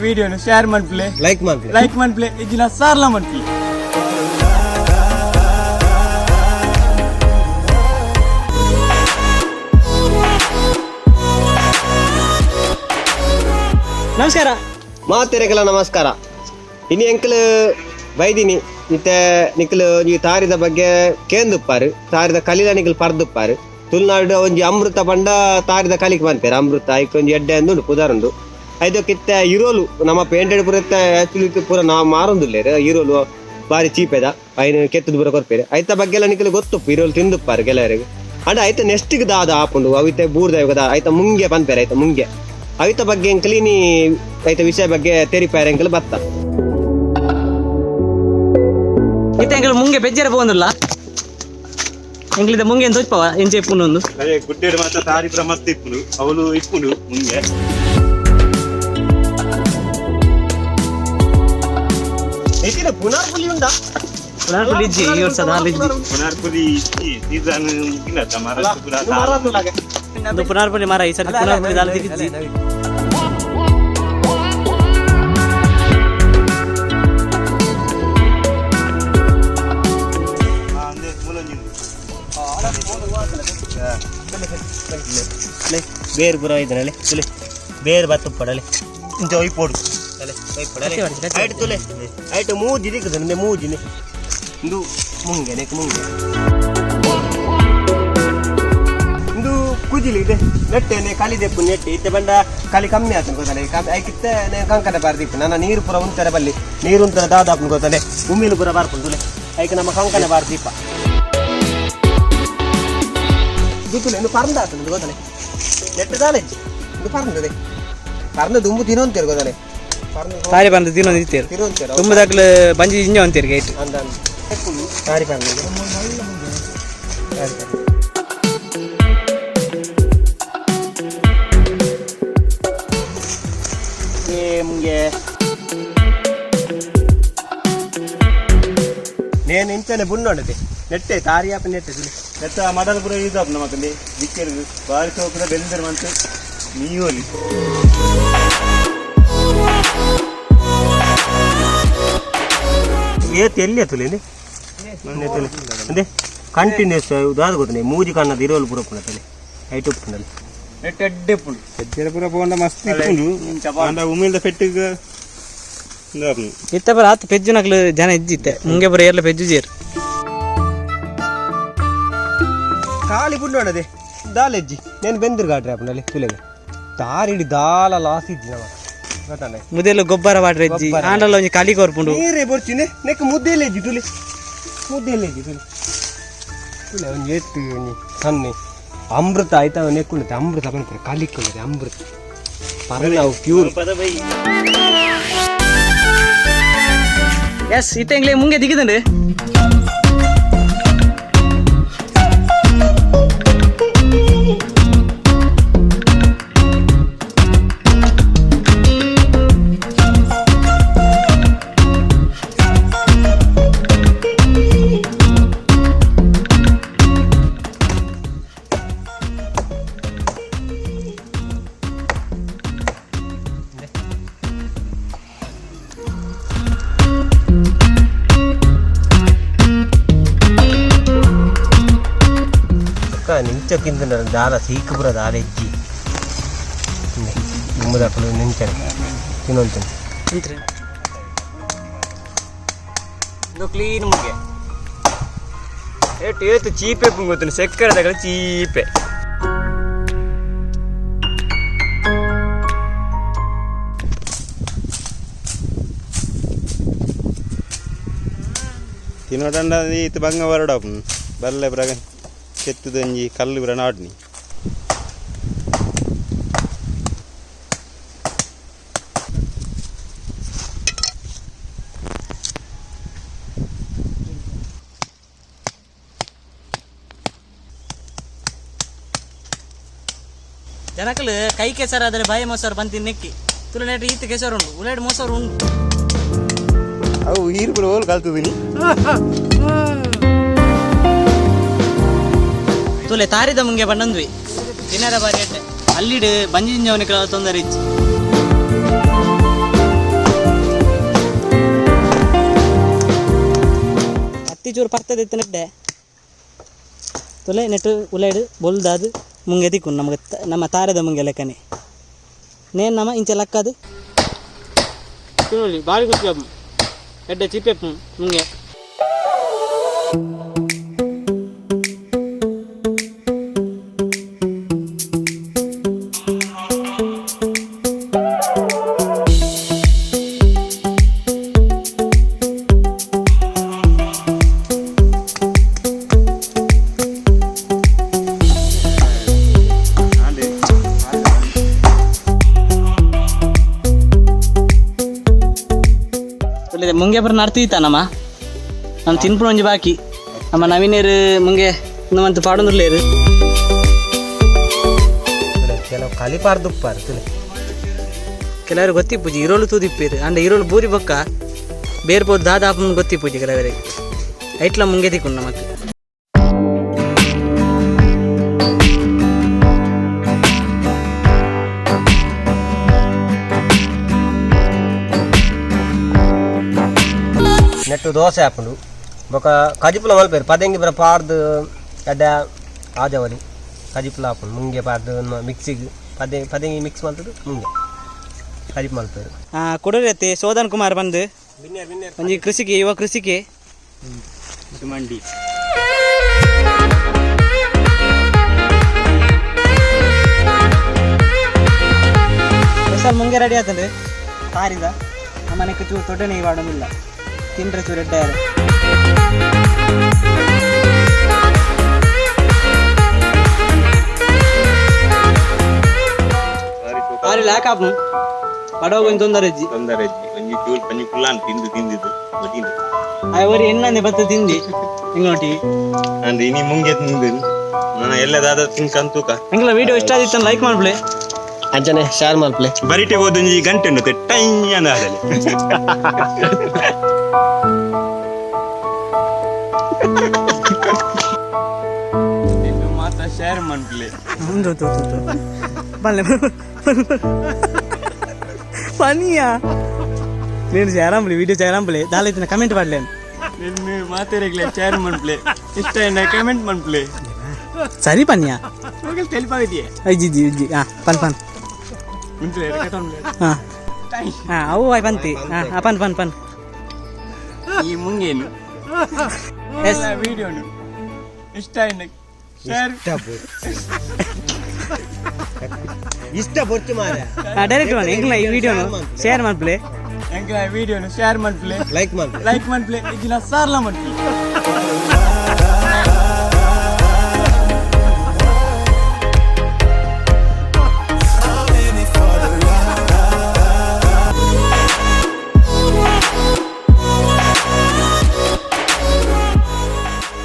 ವಿಡಿಯೋನು share ಮನ್ಪ್ಲೆ, like ಮನ್ಪ್ಲೆ, like ಮನ್ಪ್ಲೆ, ಇಜ್ಜಿನ ಸಾರ್ಲ ಮನ್ಪ್ಲೆ. ನಮಸ್ಕಾರ ಮಾತೆರೆಗಲ ನಮಸ್ಕಾರ. ಇನಿ ಎಂಕಲ್ ಬೈದಿನಿ ಇತ್ತೆ ನಿಕ್ಲು ಈ ತಾರಿದ ಬಗ್ಗೆ ಕೇಂದುಪ್ಪಾರು, ತಾರಿದ ಕಲಿಲ ನಿಕ್ಲು ಪರ್ದುಪ್ಪಾರು. ತುಳುನಾಡು ಒಂಜಿ ಅಮೃತ ಪಂಡ ತಾರಿದ ಕಲಿಕ್ ಪನ್ಪೇರು. ಅಮೃತ ಐಕ್ ಒಂಜಿ ಎಡ್ಡೆ ಅಂದುಂಡು ಪುದರುಂಡು. ಐದಕ್ಕಿತ್ತ ಇರೋಲು ನಮ್ಮ ಪೇಂಟೆಡ್ ಪೂರ ಇತ್ತೆ ಆಕ್ಚುಲಿ ಪೂರ ನಾವು ಮಾರೊಂದುಲ್ಲೇರು. ಇರೋಲು ಬಾರಿ ಚೀಪೆದ ಐನು ಕೆತ್ತದ ಪೂರ ಕೊರ್ಪೇರು. ಐತ ಬಗ್ಗೆ ಎಲ್ಲ ನಿಕ್ಲು ಗೊತ್ತುಪ್ಪು, ಇರೋಲು ತಿಂದುಪ್ಪಾರು ಕೆಲವರಿಗೆ. ಅಂಡ ಐತ ನೆಕ್ಸ್ಟಿಗೆ ದಾದ ಆಪುಂಡು ಅವಿತೆ ಬೂರ್ದ ಐತ ಮುಂಗೆ ಪನ್ಪೇರು. ಐತ ಮುಂಗೆ ಐತ ಬಗ್ಗೆ ಎಂಕ್ಲಿನಿ ಐತ ವಿಷಯ ಬಗ್ಗೆ ತೆರಿಪಾರ ಎಂಕಲ್ ಬತ್ತ. ಇತ್ತೆ ಎಂಕಲ್ ಮುಂಗೆ ಪೆಜ್ಜರ ಪೋಂದುಲ್ಲ. ಎಂಕ್ಲಿದ ಮುಂಗೆ ತೋಚ್ಪವ ಎಂಚೆ ಇಪ್ಪುಂಡು ಒಂದು. ಅದೇ ಗುಡ್ಡೆಡ್ ಮಾತ್ರ ತಾರಿ ಪೂರ ಮಸ್ತ್ ಇಪ್ಪುಂಡು, ಅವಳು ಇಪ್ಪುಂಡು ಮುಂಗೆ. ಇತ್ತಿನ ಪುನರ್ಪುಲಿ ಉಂಡಾ? ಪುನರ್ಪುಲಿ ಇಜ್ಜಿ, ಈ ವರ್ಷ ದಾಲ ಇಜ್ಜಿ. ಪುನರ್ಪುಲಿ ಸೀಸನ್ ಮುಗಿನತ್ತ ಮರ ಪೂರ. ಒಂದು ಪುನರ್ಪುಲಿ ಮರ ಈ ಸರ್ತಿ ಪುನರ್ಪುಲಿ ದಾಲ ತಿಕ್ಕಿಜ್ಜಿ. ಬೇರ್ ಪುರ ಐತನಲ್ಲಿ ತುಲೆ, ಬೇರ್ ಬತ್ತುಪ್ಪಡಲೆ ಇಂಚ ಒಯ್ಪೋಡು. ಐಟ್ ತುಲೆ, ಐಟ್ ಮೂಜಿ ದಿಕ್ಕದ ನಿಂದೆ ಮೂಜಿನೆ. ಇಂದು ಮುಂಗೆ, ನೆಕ್ ಮುಂಗೆ. ಇಂದು ಕುಜಿಲಿ ಇದೆ ನೆಟ್ಟೆನೆ ಕಲಿ ದೆಪ್ಪು ನೆಟ್ಟೆ. ಇತ್ತೆ ಬಂಡ ಕಲಿ ಕಮ್ಮಿ ಆತನ ಗೊತ್ತಲೆ. ಐಕಿತ್ತೆ ಕಂಕನ ಬಾರ್ದಿಪ್ಪು ನನ್ನ ನೀರು ಪೂರ ಉಂತರ ಬಲ್ಲಿ ನೀರು ಉಂತರ ದಾದಾಪುನ ಗೊತ್ತಲೆ. ಉಮ್ಮಿಲು ಪೂರ ಬಾರ್ಪುಂಡು ತುಲೆ. ಐಕ್ ನಮ್ಮ ಕಂಕನ ಬಾರ್ದೀಪ ಗೊತ್ತಲೆ. ಇನ್ನು ಪರಂದ ಆತನ ಗೊತ್ತಲೆ. ನೆಟ್ಟೆ ದಾಲೆಜ್ಜಿ, ಇದು ಪರಂದದೆ. ಪರಂದ ದುಂಬು ತಿನ್ನೋಂತೇರು ಗೊತ್ತಲೆ. ಪರಂದ ತಾರಿ ಬಂದು ತಿನ್ನೊಂದು ಇತ್ತೇರು. ತಿನ್ನೋಂತೇರು. ತುಂಬ ದಾಖಲು ಬಂಜಿ ಜಿಂಜ ಅಂತೀರಿ ಗೈಟ್. ಅಂದ ತಾರಿ ಪರಂದ, ತಾರಿ ಪರಂದ. ಮುಂಗೆ. ನೇನು ಇಂಚನೆ ಬುಣ್ಣೊಂಡದೆ ನೆಟ್ಟೆ ತಾರಿಯಾಪ ನೆಟ್ಟೆ ತುಲೆ. ನೆತ್ತ ಮಡಲ್ ಪೂರ ಯೂಸ್ ಆಪ್ ನಮಕಂದೆ ದಿಕ್ಕೆರ್ಗು ಬಾರಿ ಸೋಕುದ ಬೆಂದರ್ ಮಂತ್ ನೀಯೋಲಿ. ಏತ್ ಎಲ್ಲಿ ತುಲೆ ತುಲೆ ಅಂದೆ ಕಂಟಿನ್ಯೂಸ್ ದಾದ ಗೊತ್ತನೆ. ಮೂಜಿ ಕಣ್ಣದ ಇರೋಲು ಪೂರ ಪುಣ ತಲೆ ಐಟ್ ಉಪ್ಪುಂಡಲ್ಲಿ. ನೆಟ್ ಎಡ್ಡೆ ಇಪ್ಪುಂಡು. ಪೆಜ್ಜರ ಪೂರ ಪೋಂಡ ಮಸ್ತ್ ಇಪ್ಪುಂಡು, ಆಂಡ ಉಮಿಲ್ದ ಪೆಟ್ಟಿಗ್ ಇಂದಾಪುಂಡು. ಇತ್ತ ಬರ ಆತು ಪೆಜ್ಜು ನಕ್ಲು ಜನ ಇಜ್ಜಿತ್ತೆ. ಮುಂಗೆ ಬರ ಏರ್ಲ ಪೆಜ್ಜು ಜೇರು. ಖಾಲಿ ಬುಣ್ಣೊಂಡದೆ ದಾಲೆಜ್ಜಿ. నేను ಬೆಂದಿರು ಗಾಟ್ರಿ ಅಪ್ಪನಲ್ಲಿ ತುಲೆಗೆ ತಾರಿಡಿ ದಾಲ ಲಾಸ್ ಇಜ್ಜಿ ನಮ ಗೊತ್ತಾನೆ. ಮುದೆಲು ಗೊಬ್ಬರ ವಾಡ್ರೆ ಇಜ್ಜಿ. ಗೊಬ್ಬರ. ಆಂಡಲ ಒಂಜಿ ಕಲಿ ಕೊರ್ಪುಂಡು. ನೀರೇ ಬೊರ್ಚಿನೆ. ನೆಕ್ ಮುದ್ದೆಲೆ ಇಜ್ಜಿ ತುಲೆ, ಮುದ್ದೆಲೆ ಇಜ್ಜಿ ತುಲೆ. ತುಲೆ ಒಂಜಿ ಎತ್ತು ಒಂಜಿ ಸನ್ನೆ ಅಮೃತ ಆಯ್ತಾ ನೆಕ್ಕುಂಡತೆ. ಅಮೃತ ಪನ್ಪುರೆ ಕಲಿಕ್ಕುಂಡತೆ. ಅಮೃತ ಪರ್ಣವು ಪ್ಯೂರ್. ಎಸ್, ಇತ್ತೆ ಎಂಗ್ಲೆ ಮುಂಗೆ ದಿಗಿದಂಡು. ನಿಂಚಕ್ಕಿಂತ ದಾಲ ಸೀಕು ಪುರ ದಾಲ ಇಜ್ಜಿ. ನಿಮ್ಮದಕ್ಕಲು ನಿಂಚನೆ ತಿನ್ನೊಂತೀನಿ. ಇದು ಕ್ಲೀನ್ ಮುಂಗೆ. ಏಟು ಏತು ಚೀಪೆ ಪುಂಗೊತ್ತುನು ಸೆಕ್ಕರೆ ತಗಲ ಚೀಪೆ. ತಿನ್ನೋಟಂಡ ಇತ್ತು ಬಂಗ ಬರಡಾಪುಂಡು ಬಲ್ಲೆ ಪುರ ಕೆತ್ತುದೊಂಜಿ ಕಲ್ಲು ಪುರ ನಾಡ್ನಿ. ಜನಕಲು ಕೈ ಕೆಸರಾದರೆ ಬಾಯಿ ಮೊಸರು ಬಂತಿ ನೆಕ್ಕಿ ತುಳು ನೆಟ್ ಈತ ಕೆಸರು ಉಂಡು ಉಲೇಡ್ ಮೊಸರು ಉಂಡು. ಅವು ಈರು ಪೂರ ಹೋಲ್ ಕಲ್ತುದಿನಿ. ತುಲೆ ತಾರಿದ ಮುಂಗೆ ಬಂಡಂದ್ವಿ ತಿನ್ನದ ಬಾರಿ ಅಡ್ಡೆ. ಅಲ್ಲಿಡು ಬಂಜಿ ಜಿಂಜವನಿಗೆ ತೊಂದರೆ ಇಚ್ಚಿ. ಒತ್ತಿ ಚೂರು ಪರ್ತದೆ ಇತ್ತು ನೆಡ್ಡೆ ತುಲೆ ನೆಟ್ಟು ಉಲೈಡು ಬೊಲ್ದಾದು ಮುಂಗೆ ತಿಕ್ಕು ನಮಗೆ ನಮ್ಮ ತಾರೆದ ಮುಂಗೆ ಲೆಕ್ಕನೆ ನೇನು ನಮ್ಮ ಇಂಚೆ ಲಕ್ಕದು ತಿನ್ನೋಲಿ ಭಾರಿ ಖುಷಿ ಅಪ್ಪು ಎಡ್ಡೆ ಚಿಪ್ಪೆಪ್ಪು ಮುಂಗೆ. ಒಳ್ಳೆದೆ ಮುಂಗೆ ಬರ ನಡ್ತೀತ ನಮ್ಮ ನಮ್ಮ ತಿನ್ಪುಣ ಒಂಜಿ ಬಾಕಿ ನಮ್ಮ ನವೀನೇರು ಮುಂಗೆ ಇನ್ನೂ ಪಾಡೊಂದುರ್ಲೇರು. ಕೆಲವು ಕಲಿ ಪಾರ್ದುಪ್ಪಾರು ತುಲೆ. ಕೆಲವರು ಗೊತ್ತಿಪ್ಪುಜಿ ಇರೋಲು ತೂದಿಪ್ಪೇರು ಅಂಡ ಇರೋಲು ಬೂರಿ ಬೊಕ್ಕ ಬೇರೆ ಪೋದು ದಾದ ಆಪನ್ ಗೊತ್ತಿಪ್ಪುಜಿ ಕೆಲವರಿಗೆ ಐಟ್ಲ ಮುಂಗೆ ತಿಕ್ಕೊಂಡು ನಮಕ್. ನೆಟ್ಟು ದೋಸೆ ಹಾಪುಂಡು ಬೊಕ ಕಜಿಪುಲ ಮಲ್ಪೇರು ಪದೆಂಗಿ ಬರ ಪಾರ್ದು ಎಡ್ಡೆ ಆಜವಲಿ ಕಜಿಪುಲ ಹಾಪುಂಡು ಮುಂಗೆ ಪಾರ್ದು ಮಿಕ್ಸಿಗೆ ಪದೆ ಪದೆಂಗಿ ಮಿಕ್ಸ್ ಮಲ್ತದು ಮುಂಗೆ ಕಜಿಪು ಮಲ್ಪೇರು. ಕೊಡೂರತ್ತೆ ಶೋಧನ್ ಕುಮಾರ್ ಬಂದು ಒಂಜಿ ಕೃಷಿಗೆ ಯುವ ಕೃಷಿಗೆ. ಸುಮಂಡಿ. ಸ್ಪೆಷಲ್ ಮುಂಗೆ ರೆಡಿ ಆತಂದ್ರೆ ತಾರಿದ ನಮ್ಮನೆಗೆ ಚೂರು ತೊಡ್ಡೆ ವಾಡೋದಿಲ್ಲ ತಿಂದ್ರೆ ಚೂರು ಎಡ್ಡೆ. ಬಾರಿ ಲ್ಯಾಕ್ ಆಪು ಬಡವ ಕೊಂಚ ತೊಂದರೆ ಇಜ್ಜಿ. ತೊಂದರೆ ಇಜ್ಜಿ. ಒಂಜಿ ಚೂರು ಪಂಜಿ ಕುಲ್ಲಾನ್ ತಿಂದು ತಿಂದಿದ್ದು ಬದಿನ. ಆಯ್ ಒರಿ ಎಣ್ಣೆ ಬತ್ತ ತಿಂದಿ ಹಿಂಗೋಟಿ. ಅಂದ್ ಇನಿ ಮುಂಗೆ ತಿಂದು ನಾನು ಎಲ್ಲ ದಾದ ತಿನ್ಕಂತೂಕ. ಎಂಗ್ಲ ವಿಡಿಯೋ ಇಷ್ಟ ಆದಿತ್ತು ಲೈಕ್ ಮಾಡ್ಬಿಡಿ. ಅಂಚನೆ ಶೇರ್ ಮಲ್ಪಲೆ. ಬರಿಟೆ ಹೋದೊಂಜಿ ಗಂಟೆ ಉಂಟು ಟೈ ಅಂದ ಆದಲೆ. ಮಾತ ಶೇರ್ ಮನ್ಪ್ಲೆ. ಒಂದು ಬಲ್ಲೆ ಪನಿಯಾ నేను చేరాంపులే వీడియో చేరాంపులే దాలైతే కమెంట్ పడలేను. ನಿನ್ನ ಮಾತಾಡಗ್ಲೆ ಶೇರ್ ಮನ್ಪ್ಲೆ ಇಷ್ಟ ಏನ ಕಮೆಂಟ್ ಮನ್ಪ್ಲೆ. ಸರಿ ಪನ್ಯಾ. ಹೋಗಲ್ ತೆಲಿಪಾಗಿದೆಯೇ. ಇಜ್ಜಿ ಇಜ್ಜಿ ಇಜ್ಜಿ ಹಾಂ ಪನ್ ಪನ್. ಮುಂಚೆ. ಹಾಂ ಹಾಂ ಅವು ಆಯ್ ಪಂತಿ ಹಾಂ ಪನ್ ಪನ್ ಪನ್. ಈ ಮುಂಗೇನು ಎಸ್. ವಿಡಿಯೋನು ಇಷ್ಟ ಏನ ಶೇರ್. ಇಷ್ಟ ಬೊರ್ಚು ಮಾರ. ಡೈರೆಕ್ಟ್ ಮಾಡಿ ಎಂಗ್ಲ ಈ ವಿಡಿಯೋನು ಶೇರ್ ಮಾಡ್ಪ್ಲೆ. ಎಂಗ್ಲ ವಿಡಿಯೋನು ಶೇರ್ ಮನ್ಪ್ಲೆ. ಲೈಕ್ ಮಲ್ಪಲೆ. ಲೈಕ್ ಮನ್ಪ್ಲೆ ಇಜ್ಜಿನ ಸಾರ್ಲ ಮನ್ಪ್ಲೆ.